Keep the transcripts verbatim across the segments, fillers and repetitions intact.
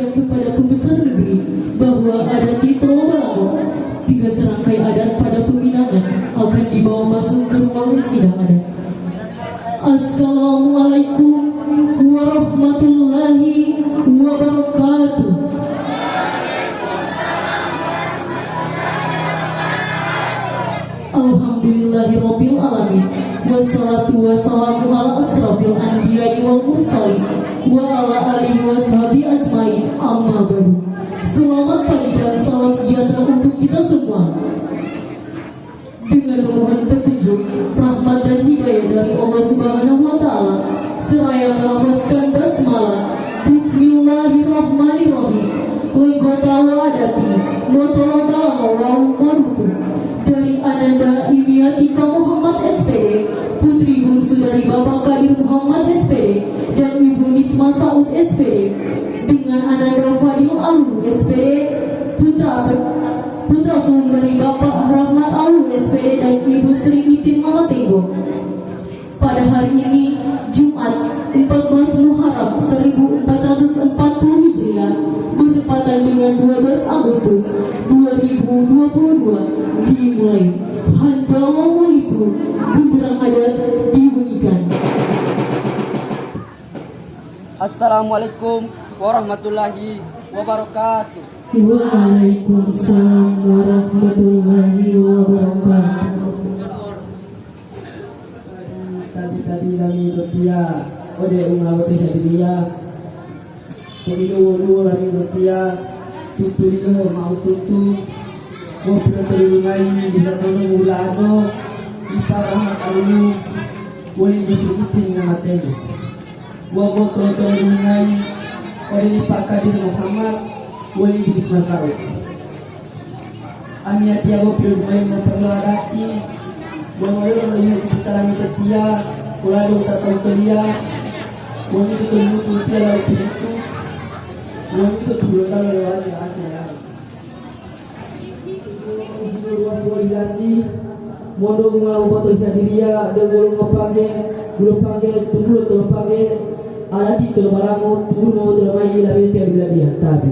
kepada pembesar negeri bahwa adat di Pulau Balango, tiga serangkai adat pada peminangan akan dibawa masuk ke ruangan sidang adat. Assalamualaikum warahmatullahi wabarakatuh. Alhamdulillahirabbil alamin. Wassalatu wassalamu ala asrafil anbiya'i wal mursalin wa ala alihi washabihi ajmain. Amma ba'du. Selamat pagi dan salam sejahtera untuk kita semua. Dengan memohon petunjuk, rahmat dan hidayah dari Allah Subhanahu wa Ta'ala, seraya melafazkan basmalah, Bismillahirrahmanirrahim. Lengkota wa adati, motolo dalamo wawu modutu. Dari Ananda Imiatika Muhammad S P D, putri bungsu dari Bapak Kadir Muhammad S P D dan Ibu Nisma Saud S P D, dengan Ananda Fadil Alu S P D, putra, putra sulung dari Bapak Rahmat Alu S P D dan Ibu Sri Itin Mama Tenggo. Pada hari ini, Jumat, empat belas Muharram seribu empat ratus empat puluh Hijriah, bertepatan dengan dua belas Agustus dua ribu dua puluh dua, dimulai. Handalo mulipu, genderang adat dibunyikan. Assalamualaikum warahmatullahi wabarakatuh. Waalaikumsalam warahmatullahi wabarakatuh. Tabi-tabi lami lotiya ode umawati hadiriya. Poiluwo-luwo lami lotiya, tutuliyo ma'o tutu, wopilotolungayi dila tonu wula'ano, iparaha kalulu, woli bisi'iting ngamatenu. Wawu tolotolodungayi ode li Pak Kadir Muhammad woli Idris Masaud. Amiyatiya bo pilodumayi moperlo adati, bo woluwo loiya u pitalami to tiya, wolalu wutata wutoliya, wonu to tolimutu tiya lalu pimutu, wonu to tulota lolowali ati lalu. Luwasi, monto umula mopotohiyadiriya, de'u wolo ngopangge, gulopangge, tunggulo tolopangge, adati tolobalango, tunggulo mopotola mayi labeya tiya duladiya, tabi.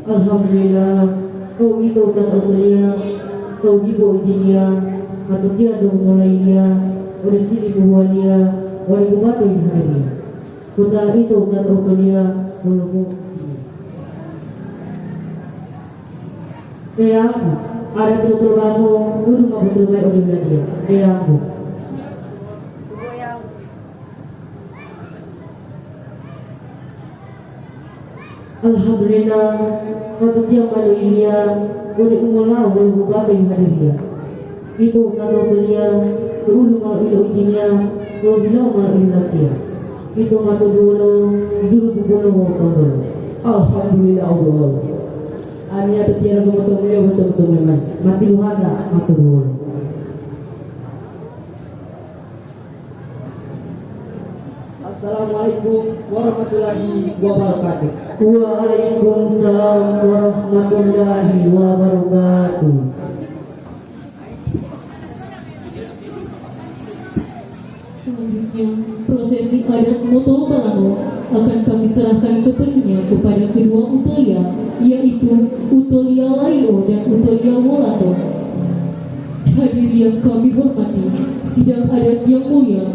Alhamdulillah, tou ito wutata otoliya, tou dipo ijiniya, matotiya donggo molayiya, ode tili pohuwaliya, wali bubato yilihaliya. Kota ito wutata otoliya, wolomo. Eyanggu, ada tutu-tulanggu, wonu ma botulu mayi ode yiladiya. Eyanggu. Alhamdulillah, patujiya ma loiliya, woli umolawo wolo bubato yilihaliya. Ito wutata otoliya, tu'udu ma loilo'itiniya, wolo hilawo ma loilasiya. Ito matoduwolo, dulu bubulo wawu tondolo. Alhamdulillah, Allah. Amiyatotiya donggo motoliyo boto-boto memang. Matiluhata matoduwolo. Assalamualaikum warahmatullahi wabarakatuh. Waalaikumsalam warahmatullahi wabarakatuh. Selanjutnya, prosesi adat Moto Balango akan kami serahkan sepenuhnya kepada kedua utoliya, yaitu utoliya Laio dan utoliya Wolato. Hadirin yang kami hormati, sidang adat yang mulia,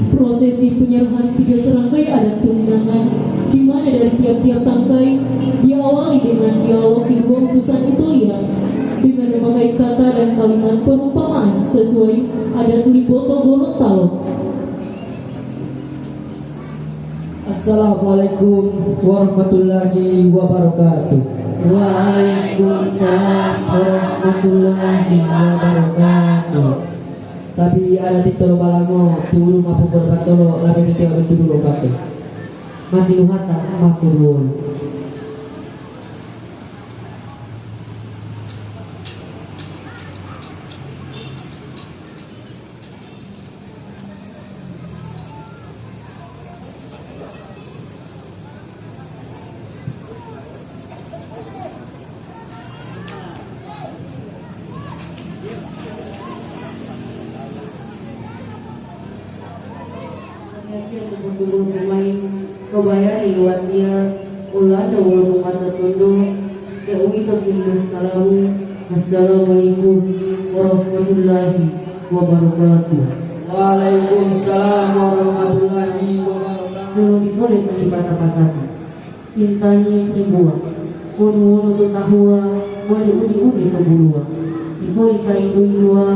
prosesi penyerahan tiga serangkai adat peminangan, di mana dari tiap-tiap tangkai diawali dengan dialog kedua utusan utoliya dengan memakai kata dan kalimat perumpamaan sesuai adat Limboto Gorontalo. Assalamualaikum warahmatullahi wabarakatuh. Waalaikumsalam warahmatullahi wabarakatuh. Tapi ada titolo balango, tulu mapu berpatolo, lalu kita orang tulu lopato. Mati luhata, mapu ruwolo. Kobayari luwatiya. Olanda wolo mongata tondo, deuwito pintu salamu, Assalamualaikum warahmatullahi wabarakatuh. Waalaikumsalam warahmatullahi wabarakatuh. Lolipole tahi pata-patata. Tintani simbuwa, wonu-wonu to tahuwa, wali uni-uni to buluwa. Tipoli ta ilu-iluwa,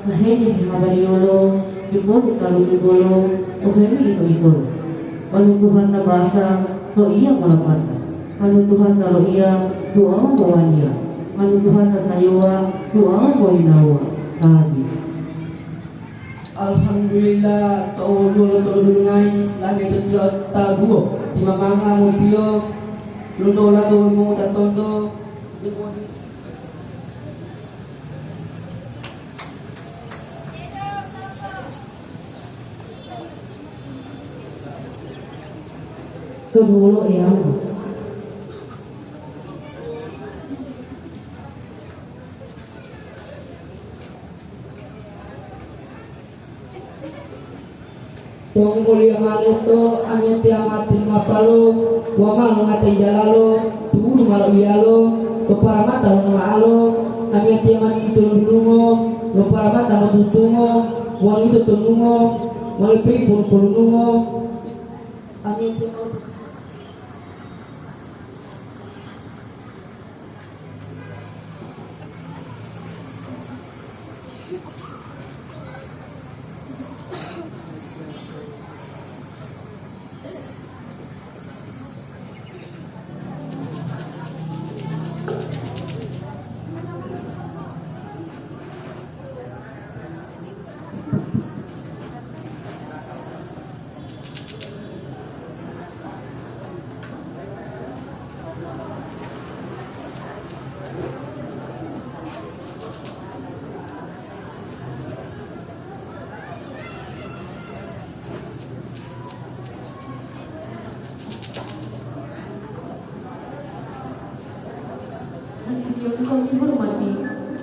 ta hene hehabaliyolo, tipoli ta lulugolo, oheli ito-itolo. Wonu tuha ta basa, loiya molapata. Wonu tuha ta loiya, du'ao mowaliya. Wonu tuha ta tayowa, du'ao moyinawowa. Amin. Alhamdulillah, to'u dulu to'u dulungayi, lamiyatiya tabuwo, timamanga mopiyo, lonto olato wonu mongowutatonto, Toduwolo Eyanto. Tongguliyo mao leto, amiyatiya ma tilumapalo, wawu ma longato ijalało, tuwudu ma loiyalo, to paramata longoa'alo, amiyatiya ma ito lodulungo, lo paramata motutungo, wonu ito tonungo, wonu peyi polu-polunungo, amiyatiya ma Hadirin yang kami hormati,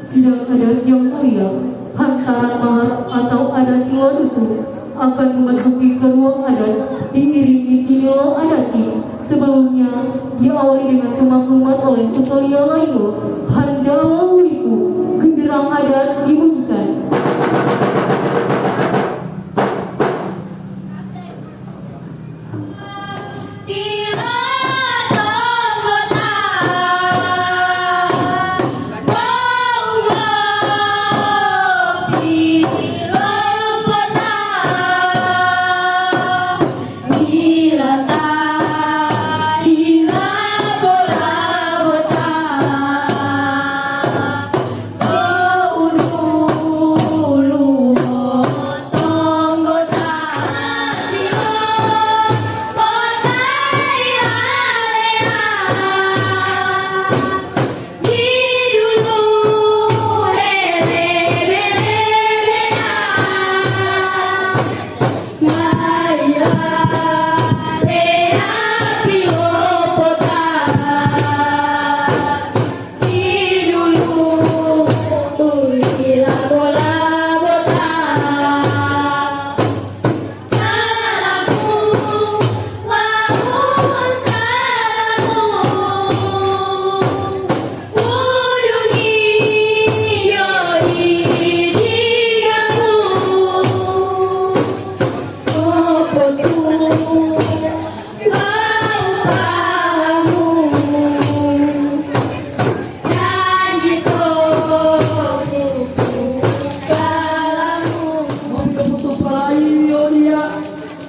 sidang adat yang mulia, hantaran mahar atau adat walutu akan memasuki ke ruang adat diiringi tinelo adati. Sebelumnya, diawali dengan pemakluman oleh Tutolia Laingo, Handa wawu Lipu, genderang adat dibunyikan.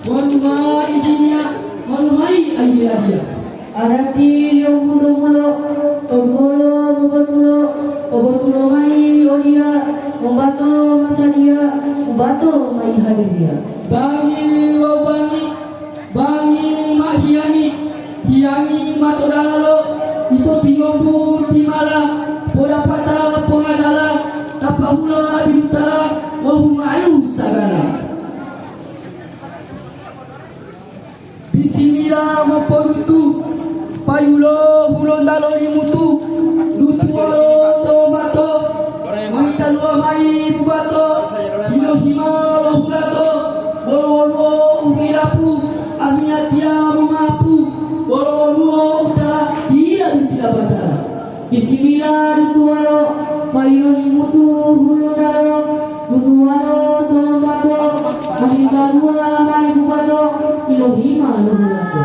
Wonu ma ijiniya, wonu mayi ajiladiya. Arati liyo mulo-mulo, to duwolo mubotulo, pobotulo mayi oliya, mombato masadiya, mombato mayi hadiriya. Bangi wawu bangi, bangi ma hiyangi, hiyangi ma to dalalo, ito tiyombu timala, podapata pongadala, tapahula bintala, wawu mayu sagala. Bisimila mopodutu, payulo Hulontalo Limutu, dutuwolo to mato, mangitaluwa mayi bubato, hilo-hima lo hulato, wolo-woluwo u hilapu, amiyatiya momapu, wolo-woluwo u Bisimila dutuwalo, payilu limutu hulotalo, dutuwalo tolomato, mahikaluwa malipupato, ilohima lo hulato.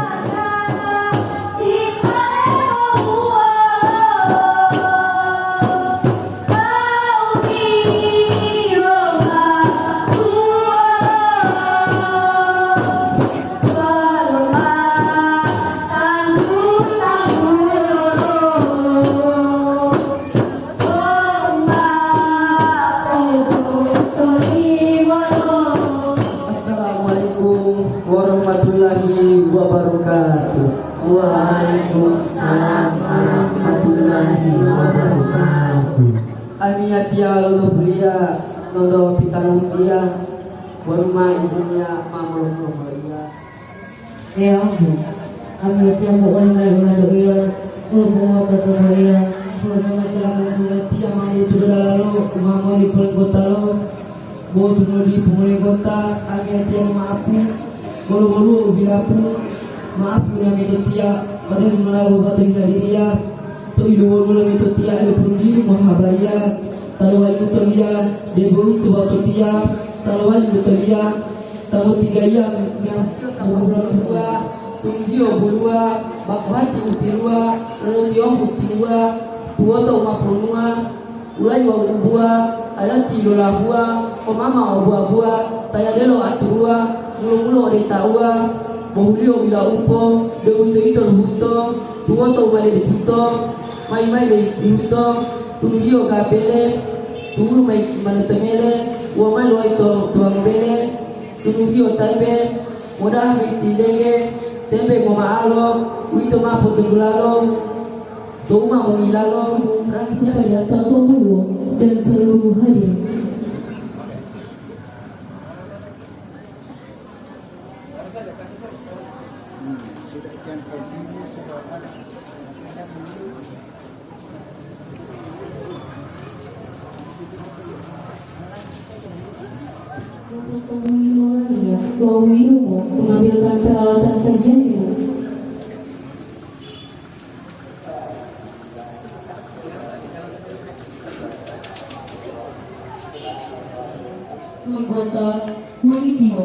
Assalamualaikum warahmatullahi wabarakatuh. Waalaikumsalam warahmatullahi wabarakatuh. Amiyatiya lo buliya nondo pitanu iya, wonu ma idiniya ma molongo-molongo iya. Eyanggu, amiyatiya mo'oli mayi ulado'iya, ulu pongoto to boiya, ulu pongoto to boiya, tiya ma motu'udu dalalo, u ma moli polinggotalo, bo tunu dipo molinggota, amiyatiya moma'apu, bolo-boluwo u hilapu, ma'apu lamiyatiya, odelo mola bobato hiladiriya, to iluwoluwo lamiyatiya, ele punu diri mohabariya, ta lowali utoliya, debo uwito wato tiya, ta lowali utoliya, Tawu tigaiya meyambulo dua, tunggiyo buluwa, bakuhati u tiluwa, lolotiyombu tiluwa, tuwoto u ma ponuwa, ulayi wawu ubuwa, adati lolahuwa, omama obuwa-buwa, tayadelo aturuwa, mulo-mulo ode tauwa, bohuliyo ilaupo, de'uwitoyito luhuto, tuwoto u ma ledepito, mayi-mayi leyihuto, tuluhiyo gabele, tuwulu mayi malotomele, wawu ma lowayi to tuwango bele, Tunuhiyo tabe, modaha metilenge, tembe moma'alo, uwito ma potunggulalo, to'u ma mongilalo, rahasiya parilato to olu'o dan seluruh hadirin. Untuk pembunuhan ya, bahwa ilmu mengambilkan peralatan sajian ilmu. Anggota Politio.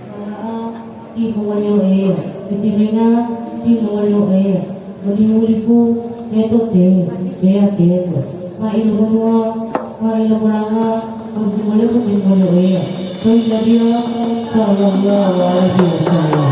Mala'a timongoliyo Eya, titimenga timongoliyo Eya, lodihu lipu teto te, teya teto, ma ilodungohe, ma ilomolanga, ma timongoliyo timongoliyo Eya. Sayyidina sallallahu alaihi wasallam.